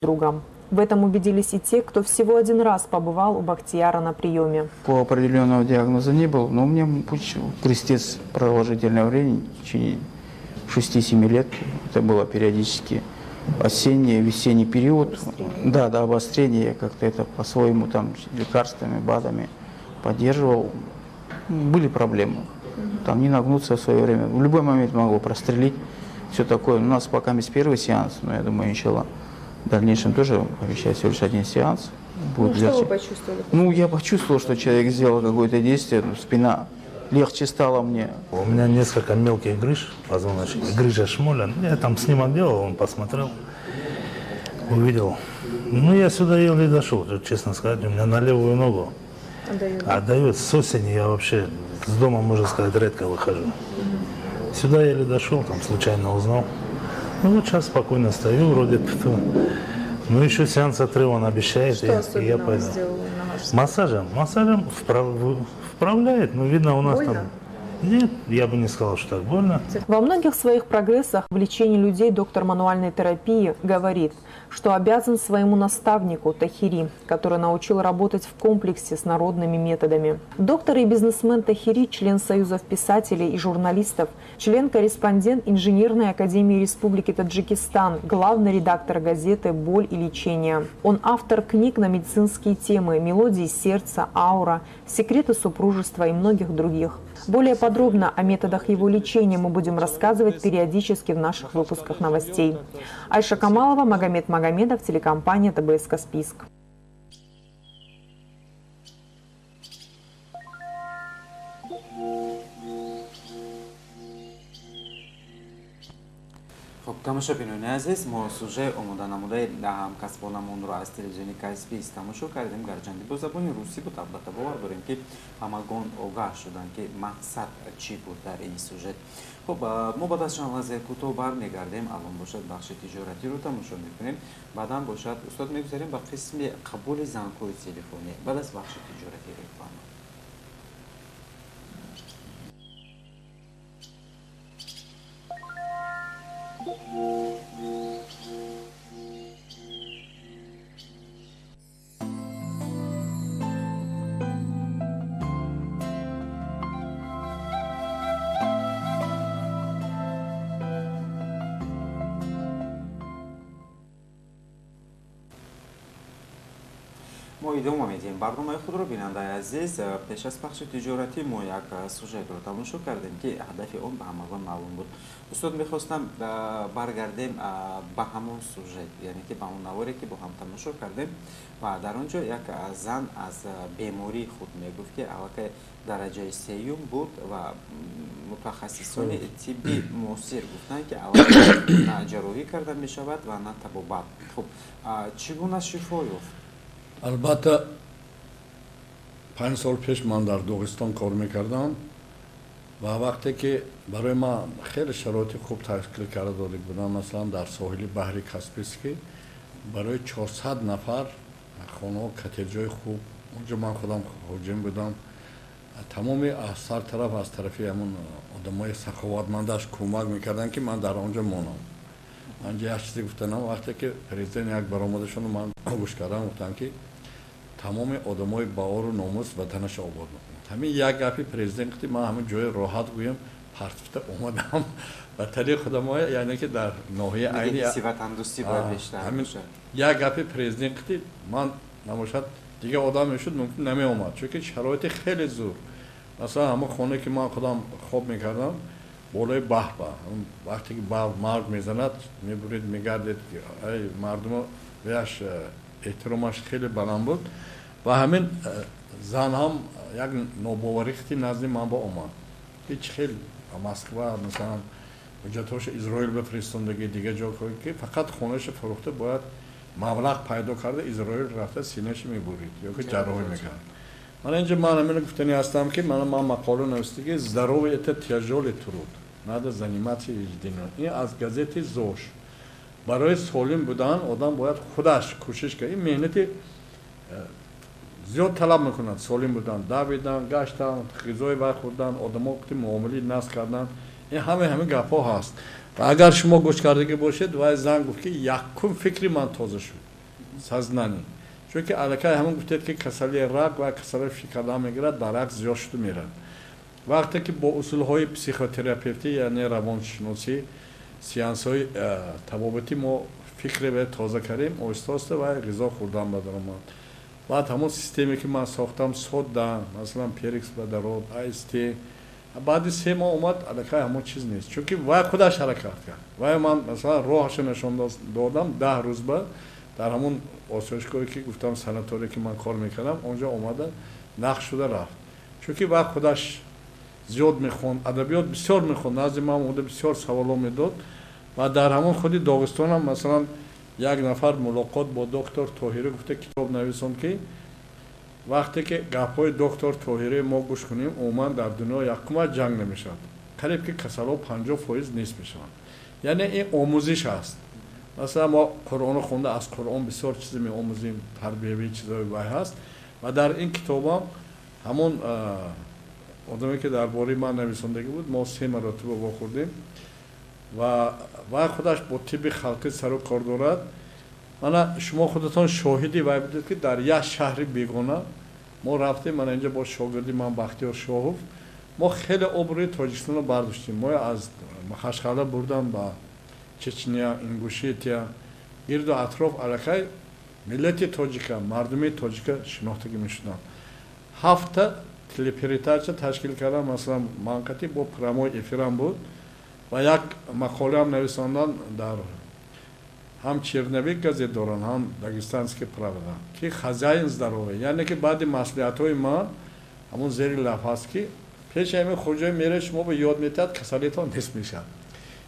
Другом. В этом убедились и те, кто всего один раз побывал у Бахтияра на приеме. По определенного диагноза не был, но у меня крестец продолжительное время, в течение 6-7 лет. Это было периодически осенний, весенний период. Да, да, обострение. Я как-то это по-своему там лекарствами, БАДами поддерживал. Были проблемы. Там не нагнуться в свое время. В любой момент могло прострелить. Все такое. У нас пока есть первый сеанс, но я думаю, иншаллах, в дальнейшем тоже обещаю всего лишь один сеанс. Будет Ну, что легче. вы почувствовали? Ну, я почувствовал, что человек сделал какое-то действие, ну, спина легче стала мне. У меня несколько мелких грыж позвоночника, грыжа Шмоля. Я там снимок делал, он посмотрел, увидел. Ну, я сюда еле дошел, честно сказать, у меня на левую ногу Отдает. Отдает. С осени я вообще с дома, можно сказать, редко выхожу. Сюда еле дошел, там случайно узнал. Ну вот сейчас спокойно стою, вроде. Ну еще сеанса три он обещает, Что и я особенного пойду. сделал на ваш Массажем, массажем вправляет, но видно у нас Больно? Там. Нет, я бы не сказал, что так больно. Во многих своих прогрессах в лечении людей доктор мануальной терапии говорит, что обязан своему наставнику Тахири, который научил работать в комплексе с народными методами. Доктор и бизнесмен Тахири – член Союзов писателей и журналистов, член-корреспондент Инженерной академии Республики Таджикистан, главный редактор газеты «Боль и лечение». Он автор книг на медицинские темы «Мелодии сердца», «Аура», «Секреты супружества» и многих других. Более подробно о методах его лечения мы будем рассказывать периодически в наших выпусках новостей. Айша Камалова, Магомед Магомедов, телекомпания ТБС «Каспийск». Хуб, тамошобинони азиз, мо сюжет омода намудаи ҳамкасбонамонро аз телевизиони Каспийск тамошо кардем. Гарчанде бо забони русӣ буд, албатта, бовар дорем, ки ҳамагон огаҳ шуданд, ки мақсад чӣ буд дар ин сюжет. Хуб, мо баъд аз чанд лаҳзаи кӯтоҳ бармегардем. Алон бошад, бахши тиҷоратиро тамошо мекунем, баъдан бошад, устод, мегузарем ба қисми қабули зангҳои телефонӣ баъд аз бахши тиҷоратӣ, реклама. Мо идома медиҳем барномаи худро. Бинандаи азиз, пеш аз пахши тиҷоратӣ мо як сюжетро тамошо кардем, ки ҳадафи он ба ҳамагон маълум буд. Устод, мехостам баргардем ба ҳамон сюжет, яъне ки ба он наворе, ки бо ҳам тамошо кардем, ва дар он ҷо як зан аз бемории худ мегуфт, ки аллакай дараҷаи сеюм буд ва мутахассисони тибби муосир гуфтанд, ки аллакай на ҷарроҳӣ карда мешавад ва на табобат. Хуб, чӣ гуна шифо ёфт? Албатта, 5 сол пеш ман дар Доғистон кор мекардам ва вақте ки барои ман хеле шароити хуб ташкил карда дода будам, масалан, дар соҳили баҳри Каспийский барои 400 нафар хонаҳо, коттеҷҳои хуб, онҷо ман худам ҳоҷим будам. Тамоми аз ҳар тараф, аз тарафи ҳамон одамои саховатмандаш кӯмак мекарданд, ки ман дар он ҷо монам. Анҷа як чизе гуфтанам, вақте ки президент як баромадашону ман гӯш кардам, гуфтанд, ки тамоми одамои баору номус ватанаша обод мекунад. Ҳамин як гапи президент гуфти, ман ҳамин ҷои роҳат гӯям партифта омадам ватани худамо, яъне ки дар ноҳияи Айни. Як гапи президент гуфти, ман набошад, дигар одам мешуд, мумкин намеомад, чунки шароити хеле зур. Масалан, ҳамон хонае ки ман худам хоб мекардам, болои баҳр ба вақте ки баҳр марг мезанад, мебуред, мегардед, мардумо вяш эҳтиромаш хеле баланд буд. Ва ҳамин зан ҳам як нобоварӣ хити назди ман ба омад, ки чӣ хел Москва, масалан, ҳуҷҷатҳошо Изроил бифиристондагӣ, дигар ҷо, ки фақат хонаашо фурӯхта, бояд маблағ пайдо карда, Изроил рафта, синаашо мебурид ё ки ҷарроҳӣ мекард. Ман инҷа ман ҳамин гуфтанӣ ҳастам, ки ман мақола нависта, ки «Здоровье — это тяжелый труд, надо заниматься ежедневно». Ин аз газети ЗОЖ. Барои солим будан одам бояд худаш кӯшиш кунад. Ин меҳнати зиёд талаб мекунад: солим будан, давидан, гаштан, ғизои вай хӯрдан, одамо муомилаи наск кардан, ин ҳама ҳамин гапҳо ҳаст. Ва агар шумо гӯш кардагӣ бошед, вай зан гуфт, ки якум фикри ман тоза шуд. Сознание. Чунки аллакай ҳамон гуфтед, ки касалии рак ва касалии фикр кардан мегирад, баръакс зиёд шуду мерад. Вақте ки бо усулҳои психотерапевтӣ, яъне равоншиносӣ, сеансҳои табобатӣ мо фикре ве тоза кардем, оҳиста оҳиста вай ғизо хӯрдан ба даромад. Баъд ҳамон системе, ки ман сохтам, содда, масалан, перекись водород, АСТ, баъди 3 моҳ омад, аллакай ҳамон чиз нест, чунки вай худаш ҳаракат кард. Вай ман, масалан, роҳашо нишон додам, 10 рӯз ба дар ҳамон осоишгоҳе, ки гуфтам, санаторие, ки ман кор мекардам, онҷо омада нақш шуда рафт, чунки вай худаш зиёд мехонд, адабиёт бисёр мехонд, назди ман омада бисёр саволо медод. Ва дар ҳамон худи Доғистонам, масалан, як нафар мулоқот бо доктор Тоҳирӣ гуфта китоб нависонд, ки вақте ки гапҳои доктор Тоҳирӣ мо гӯш кунем, умуман дар дунё якума ҷанг намешавад, қариб ки касалҳо 50% нест мешаванд. Яъне ин омӯзиш аст. Масалан, мо Қуръонро хонда, аз Қуръон бисёр чизе меомӯзем, тарбиявӣ чизҳои вай ҳаст. Ва дар ин китобам ҳамон одаме, ки дар бораи ман нависондагӣ буд, мо се маротиба вохӯрдем ва вай худаш бо тибби халқӣ сару кор дорад. Мана шумо худатон шоҳиди вай будед, ки дар як шаҳри бегона мо рафтем. Мана инҷа бо шогирди ман Бахтиёр Шоҳов мо хеле обрӯи Тоҷикистонро бардоштем. Мо аз Махачқала бурдан ба Чечня, Ингушетия, гирду атроф аллакай миллати тоҷика, мардуми тоҷика шинохтагӣ мешуданд. Ҳафта телепередача ташкил кардам, масалан, манқати бо прямой эфирам буд ва як мақолаам нависондан дар ҳам «Черновик» газет доранд, ҳам «Дагестанский правда», ки хозяин здоровья, яъне ки баъди маслиҳатҳои ман ҳамон зери лаф ҳаст, ки пеши ҳамин хоҷаи мере, шумо ба ёд метиҳад, касалитон нест мешавад.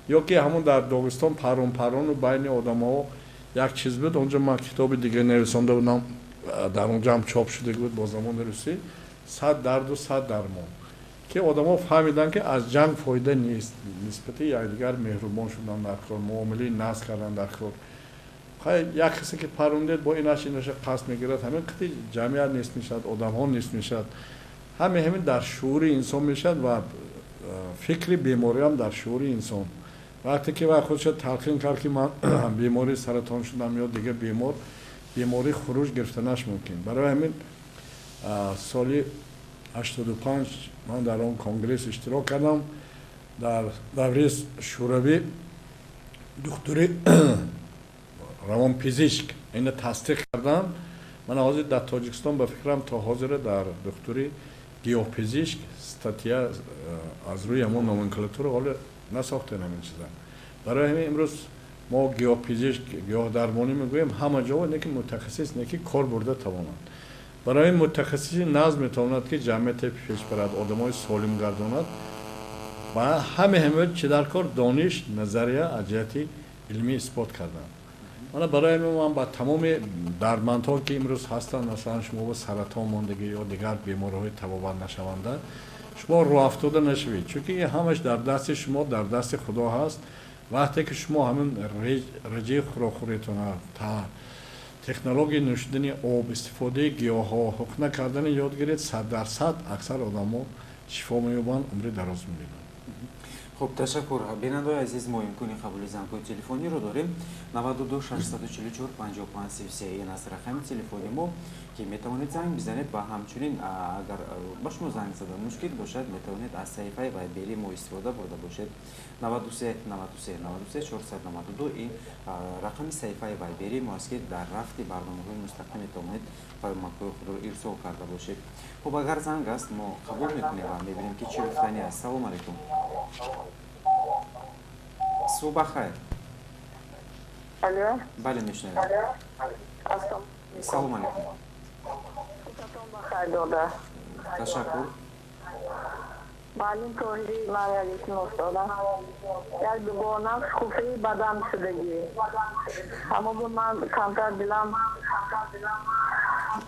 Ё ки ҳамон дар Доғистон парон парону байни одамҳо як чиз буд, онҷо ман китоби дига нависонда будам, дар онҷо ҳам чоп шуда буд бо забони русӣ, «Сад дарду сад дармон», ки одамо фаҳмиданд, ки аз ҷанг фоида нест, нисбати якдигар меҳрубон шудан дар кор, муомилаи нағз кардан дар кор. Як касе ки парондед, бо инаш инаша қасд мегирад, ҳамин қити ҷамъият нест мешавад, одамҳо нест мешавад. Ҳаме ҳамин дар шуури инсон мешавад ва фикри бемориам дар шуури инсон. Вақте ки вай худша талқин кард, ки ман бемории саратон шудам ё дигар беморӣ хуруҷ гирифтанаш мумкин. Барои ҳамин соли 85 ман дар он конгресс иштирок кардам. Дар давраи Шӯравӣ духтури равонпизишк ина тасдиқ кардам. Ман ҳозир дар Тоҷикистон, ба фикрам, то ҳозира дар духтури гиёҳпизишк статья аз рӯи ҳамон номенклатура ҳоло насохтем ҳамин чиза. Барои ҳамин имрӯз мо гиёҳпизишк, гиёҳдармонӣ мегӯем ҳама ҷо, не ки мутахассис, не ки кор бурда тавонад. Барои мутахассиси нағз метавонад, ки ҷамъияте пеш барад, одамои солим гардонад. Ва ҳаме чӣ дар кор? Дониш, назария аз ҷиҳати илмӣ исбот кардан. Мана барои ҳамин ман ба тамоми дардмандҳо, ки имрӯз ҳастанд, масалан, шумо бо саратон мондагӣ ё дигар бемориҳои табобат нашаванда, шумо рӯҳафтода нашавед, чунки ин ҳамаш дар дасти шумо, дар дасти Худо ҳаст. Вақте ки шумо ҳамин реҷаи хӯрокхӯриятона, технологияи нӯшидани об, истифодаи гиёҳҳо, ҳуқна кардани ёд гиред, 100% аксар одамо шифо меёбанд, умри дароз мебинанд. Хуб, ташаккур. Бинандаои азиз, мо имкони қабули зангҳои телефониро дорем. 92 644 55 33 ин аст рақами телефони мо, ки метавонед занг бизанед ва ҳамчунин, агар ба шумо занг задан мушкил бошад, метавонед аз саҳифаи Вайбери мо истифода бурда бошед. 93 93 93 492 ин рақами саҳифаи Вайбери мо аст, ки дар рафти барномаҳои мустақим метавонед паёмакҳои худро ирсол карда бошед. Хуб, агар занг аст, мо қабул мекунем ва мебинем, ки чӣ гуфтанӣ аст. Салому алайкум, субҳ бахайр. Алло. Бале, мешунавем. Салому алайкум. Бахайр дода. Ташаккур. Маълим Тоҳирӣ, ман як илтимос дорам. Як дугонам шукуфаи бадан шудагӣ. Аммо бо ман камтар дилам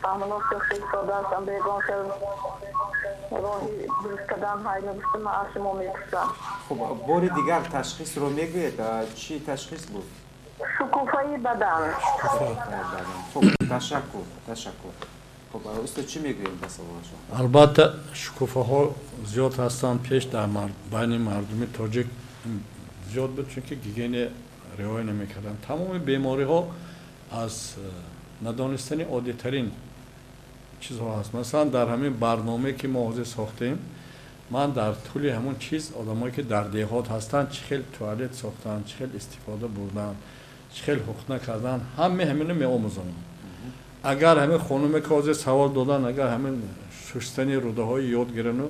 фаҳмоно шухӣ истодаастам, бегон хел роҳи дуруст кардан ҳай мегуфтам, ман аз шумо мепурсам. Хуб, бори дигар ташхисро мегӯед, чӣ ташхис буд? Шукуфаи бадан. Хуб, ташаккур, ташаккур. Хуб, устод, чӣ мегӯем ба саволашон? Албатта, шукуфаҳо зиёд ҳастанд. Пеш дар байни мардуми тоҷик зиёд буд, чунки гигиена риоя намекарданд. Тамоми бемориҳо аз Надонистани оддитарин чизҳо ҳаст. Масалан, дар ҳамин барномае ки мо ҳозир сохтем, ман дар тӯли ҳамон чиз одамое ки дар деҳот ҳастанд, чӣ хел туалет сохтанд, чӣ хел истифода бурданд, чӣ хел ҳуқна карданд, ҳаме ҳамино меомӯзонам. Агар ҳамин хонуме ки ҳозир савол доданд, агар ҳамин шустани рӯдаҳои ёд гирану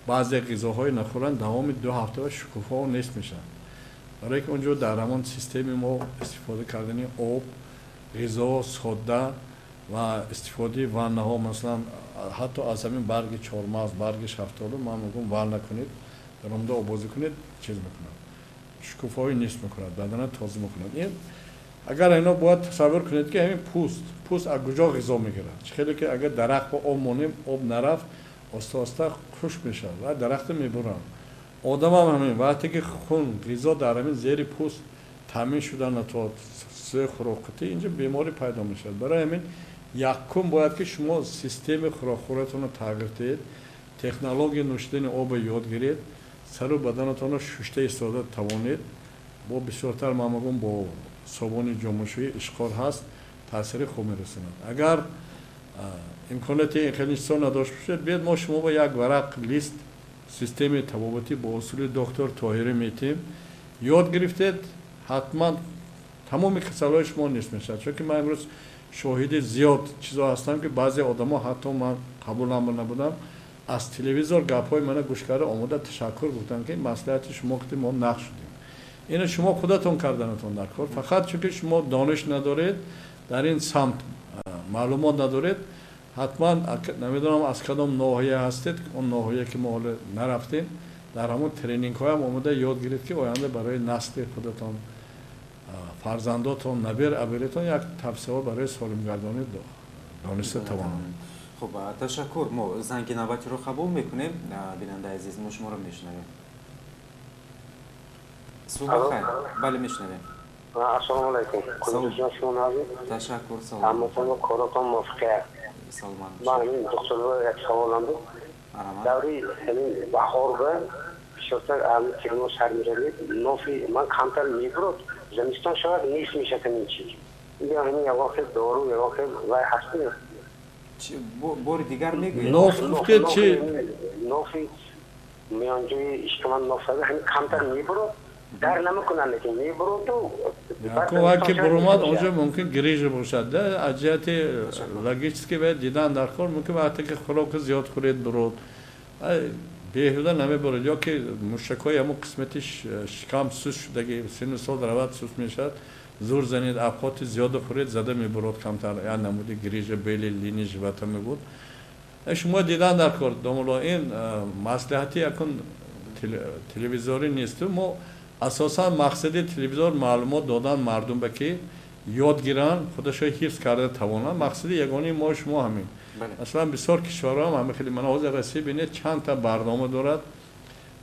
баъзе ғизоҳое нахӯранд, давоми 2 ҳафта шукуфао нест мешаванд. Барое ки онҷо дар ҳамон системи мо истифода кардани об, ғизо содда ва истифодаи ваннаҳо, масалан, ҳатто аз ҳамин барги чормағз, барги шафтолу ман мегӯям ванна кунед, дар омда обозӣ кунед, чиз мекунад, шукуфаҳои нест мекунад, бадана тоза мекунад. Ин агар ино бояд тасаввур кунед, ки ҳамин пӯст аз куҷо ғизо мегирад. Чӣ хеле ки агар дарахт бо об монем, об нарафт, оста оста хушк мешавад ва дарахтро мебуранд. Одамам ҳамин вақте ки хун, ғизо дар ҳамин зери пӯст таъмин шуда натавонад, сӯи хӯрокқутӣ, инҷо беморӣ пайдо мешавад. Барои ҳамин якум бояд ки шумо системи хӯрокхӯриятонро тағйир диҳед, технологияи нӯшидани обро ёд гиред, сару баданатонро шушта истода тавонед. Бо бисёртар ман мегӯям, бо собуни ҷомашӯӣ ишқор ҳаст, таъсири хуб мерасонад. Агар имконияти ин хеле чизҳо надошта бошед, биёед мо шумо ба як варақ лист системи табобатӣ бо усули доктор Тоҳирӣ метиҳем. Ёд гирифтед, ҳатман тамоми касалиҳои шумо нест мешавад. Чунки ман имрӯз шоҳиди зиёд чизҳо ҳастам, ки баъзе одамо ҳатто ман қабулам набудам, аз телевизор гапҳои мана гӯш карда омода ташаккур гуфтанд, ки маслиҳати шумо ки мо нақш шудем. Ино шумо худатон карданатон дар кор, фақат чунки шумо дониш надоред, дар ин самт маълумот надоред, ҳатман намедонам аз кадом ноҳия ҳастед, он ноҳия ки мо ҳоло нарафтем, дар ҳамон тренингҳоям омода ёд гиред, ки оянда барои насли худатон, фарзандотон, набер аберетон як тавсияҳо барои солимгардонӣ дониста тавонанд. Хуб, ташаккур. Мо занги навбатиро қабул мекунем. Бинандаи азиз, мо шуморо мешунавем. Субҳ хайр. Бале, мешунавем. Ассалому алайкум. Ташаккур, салом. Ҳаматон коротон муваффақият. Саломат бошед. Ман ҳамин докторга як саволам буд. Даври ҳамин баҳорга бисёртар ҳамин тирмо сар меравед, нофи ман камтар мебурад, зимистон шавад нест мешавад ҳамин чиз. Ин ҳамин ягон хел дору, ягон хел вай ҳастми? Бори дигар мегӯед? Ноф гуфтед чи? Нофи миёнҷои ишкаман ноф ҳамин камтар мебурад, дар намекунанд, лекин мебуроду. Ки бурумад, онҷо мумкин грижа бошад. Аз ҷиҳати логически бояд дидан дар кор, мумкин вақте ки хӯроки зиёд хӯред буруд, беҳуда намебурад, ё ки мушакҳои ҳамон қисмати шикам суст шудаги, сину сол равад суст мешавад, зур занед, авқоти зиёда хӯред, зада мебурод камтар, я намуди грижа бели лини живота мебуд. Шумо дидан дар кор, домулло, ин маслиҳати якун телевизорӣ несту. Мо асосан мақсади телевизор маълумот додан мардум ба ки ёд гиранд, худашро ҳифз карда тавонанд. Мақсади ягонаи мо шумо ҳамин. Масалан, бисёр кишварҳоам ҳамин хеле. Мана ҳозир Россия бинед, чанд та барнома дорад,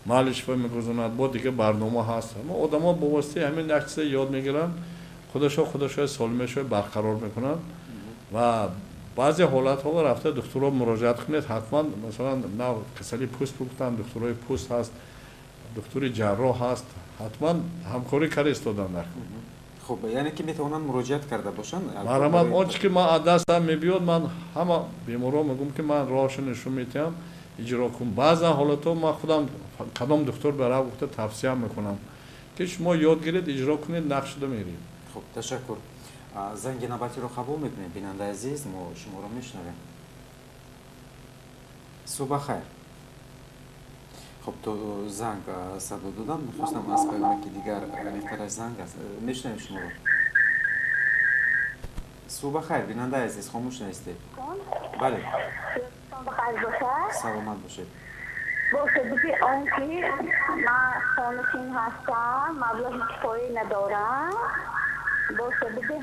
Малишева мегузонад, бо дигар барнома ҳаст. Мо одамо бо воситаи ҳамин як чиза ёд мегиранд, худашо солимиашо барқарор мекунанд. Ва баъзе ҳолатҳо рафта духтурҳо муроҷиат кунед, ҳатман, масалан, нав касали пӯст бигуфтанд, духтурҳои пӯст ҳаст, духтури ҷарроҳ ҳаст, ҳатман ҳамкорӣ карда истодан дар кор. Хуб, яъне ки метавонанд муроҷиат карда бошанд? Марҳамат, он чи ки ман аз дастам мебиёд, ман ҳама беморҳо мегӯям, ки ман роҳашо нишон медиҳам, иҷро кун. Баъзан ҳолатҳо ман худам кадом духтур барав гуфта тавсия мекунам, ки шумо ёд гиред, иҷро кунед, нақш шуда меред. Хуб, ташаккур. Занги навбатиро қабул мекунем. Бинандаи азиз, мо шуморо мешунавем. Субҳ хайр. Хуб, то занг садо додам, мехостам аз паёмаки дигар аниқтараш занг аст. Мешунавем шуморо. Субҳ хайр, бинандаи азиз, хомӯш наистед. Бале. Саломат бошед. Бо сабаби он ки ман хонашин ҳастам, маблағи кифоя надорам, бо сабаби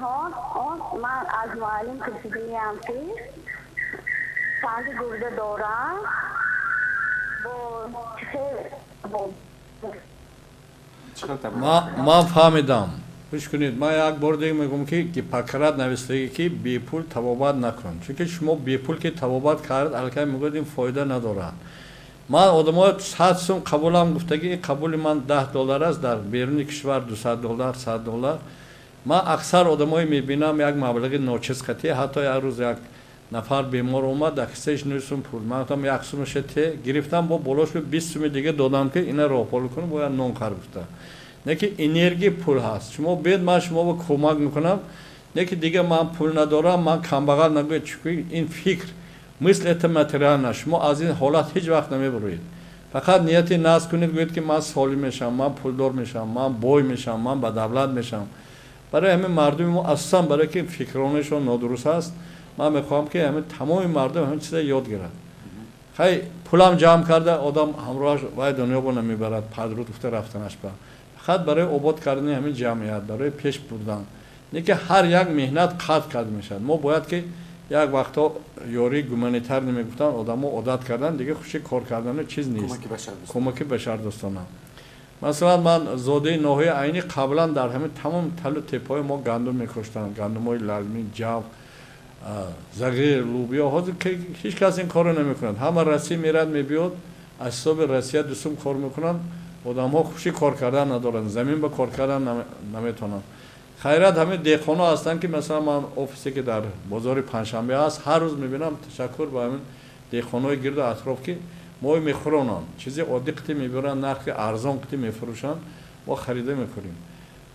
он ман аз муаллим пурсидаам, ки санги гурда дорам, бо Ман фаҳмидам. Гӯш кунед, ман як бор дига мегӯям, ки Гиппократ навистагӣ, ки бепул табобат накун. Чунки шумо бепул ки табобат кард, аллакай мегӯяд, ин фоида надорад. Ман одамои 100 сум қабулам гуфтагӣ, қабули ман 10 доллар аст, дар беруни кишвар 200 доллар, 100 доллар. Ман аксар одамое мебинам, як маблағи ночиз қатӣ. Ҳатто як рӯз як нафар бемор омад, дар кисааш 9 сум пул. Ман гуфтам, 1 сумаша те гирифтам, бо болош 20 суми дига додам, ки ина роҳпол кунам, бояд нон хар гуфта. Не ки энергия пул ҳаст. Шумо биёед, ман шуморо кӯмак мекунам. Не ки дига ман пул надорам, ман камбағал нагӯед, чунки ин фикр, мысль — это материально. Шумо аз ин ҳолат ҳеҷ вақт намебуроед. Фақат нияти нағз кунед, гӯед, ки ман солим мешавам, ман пулдор мешавам, ман бой мешавам, ман ба давлат мешавам. Барои ҳамин мардуми мо, асосан барое ки фикронашон нодуруст аст, ман мехоҳам, ки ҳамин тамоми мардум ҳамин чиза ёд гирад. Хай, пулам ҷамъ карда, одам ҳамроҳаш вай дунё бо намебарад, падруд гуфта рафтанаш ба. Фақат барои обод кардани ҳамин ҷамъият, барои пеш бурдан. Не ки ҳар як меҳнат қадр карда мешавад. Мо бояд ки як вақтҳо ёрии гуманитар намегуфтанд, одамо одат кардан, дига хуши кор кардану чиз нест. Кӯмаки башардӯстона. Масалан, ман зодаи ноҳияи Айнӣ. Қаблан дар ҳамин тамоми талу теппаҳои мо гандум мекоштанд, гандумҳои лалмӣ, ҷав, зағир, лӯбиё. Ҳозир ҳеҷ кас ин корро намекунад. Ҳама Россия мерад, мебиёд, аз ҳисоби Россия 2 сум кор мекунанд. Одамҳо хуши кор кардан надоранд, замин ба кор кардан наметавонанд. Хайрат, ҳамин деҳқонҳо ҳастанд, ки масалан ман офисе, ки дар бозори Панҷшанбе ҳаст, ҳар рӯз мебинам. Ташаккур ба ҳамин деҳқонҳои гирду атроф, ки мои мехӯронанд, чизи оддӣ қити мебаранд, нархи арзон қити мефурӯшанд, мо харида мехӯрем.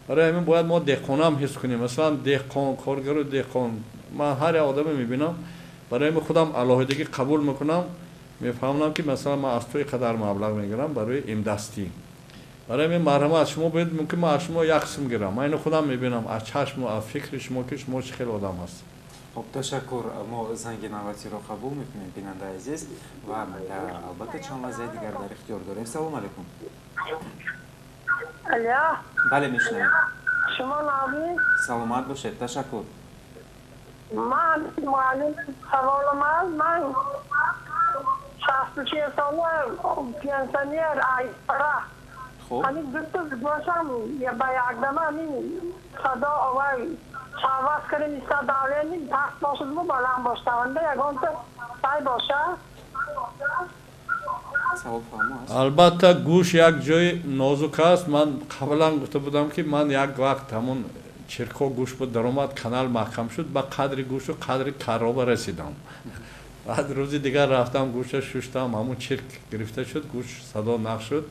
Барои ҳамин бояд мо деҳқонам ҳис кунем. Масалан, деҳқон, коргару деҳқон, ман ҳар як одаме мебинам, барои ҳамин худам алоҳидагӣ қабул мекунам, мефаҳмам, ки масалан ман аз ту қадар маблағ мегирам барои имдастӣ. Барои ҳамин марҳамат, шумо бояд, мумкин ман аз шумо 1 сум гирам. Ман ино худам мебинам аз чашму аз фикри шумо, ки шумо чӣ хел одам ҳаст. Хуб, ташаккур. Мо занги навбатиро қабул мекунем, бинандаи азиз, ва албатта чанд лаҳзаи дигар дар ихтиёр дорем. Салом алейкум. Алё. Бале, мешунавем. Шумо навӣ? Саломат бошед, ташаккур. Ман муаллим, саволам аст: ман 64 сола, пенсионер, айпара. Ҳамин дуто бошам, ба якдама ҳамин садо овай чаваз кардем, иста давление паст бошадму баланд бошад, ягонта сай боша? Албатта, гӯш як ҷои нозук аст. Ман қаблан гуфта будам, ки ман як вақт ҳамон чирко гӯш буд, даромад, канал маҳкам шуд, ба қадри гӯшу қадри карроба расидам. Баъд рӯзи дигар рафтам, гӯша шуштам, ҳамон чирк гирифта шуд, гӯш садо нақ шуд.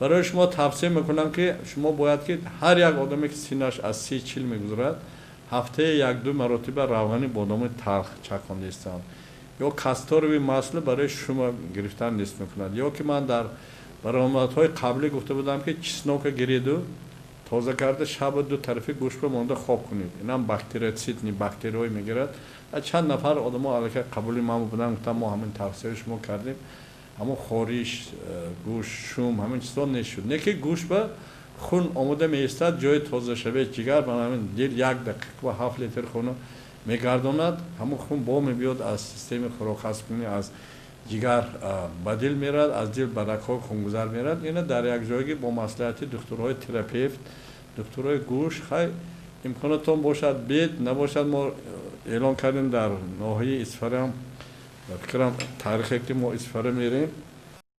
Барои шумо тавсия мекунам, ки шумо бояд, ки ҳар як одаме, ки синнаш аз 30-40 мегузарад, ҳафтаи як-ду маротиба равғани бодоми талх чаконда истанд ё касторовый масло, барои шума гирифтан нест мекунад. Ё ки ман дар баромадҳои қаблӣ гуфта будам, ки чеснока гириду тоза карда, шаба ду тарафи гӯшба монда хоб кунед. Инам бактериоцидный, бактерияҳое мегирад. Чанд нафар одамо аллакай қабули ман буданд, гуфтам, мо ҳамин тавсияи шумо кардем, ҳамон хориш гӯш, шум, ҳамин чизо нест шуд. Не ки гӯш ба хун омода меистад, ҷои тозашавии ҷигар, ба ҳамин дил як дақиқа ба 7 литр хуну мегардонад. Ҳамон хун бо мебиёд, аз системаи хӯрокҳазмкунӣ, аз ҷигар ба дил мерад, аз дил ба рагҳои хунгузар мерад. Ина дар як ҷойги бо маслиҳати духтурҳои терапевт, духтурҳои гӯш. Хай, имконотон бошад, бед, набошад, мо эълон кардем дар ноҳияи Исфарам, ба фикрам, таърихе ки мо Исфара мерем.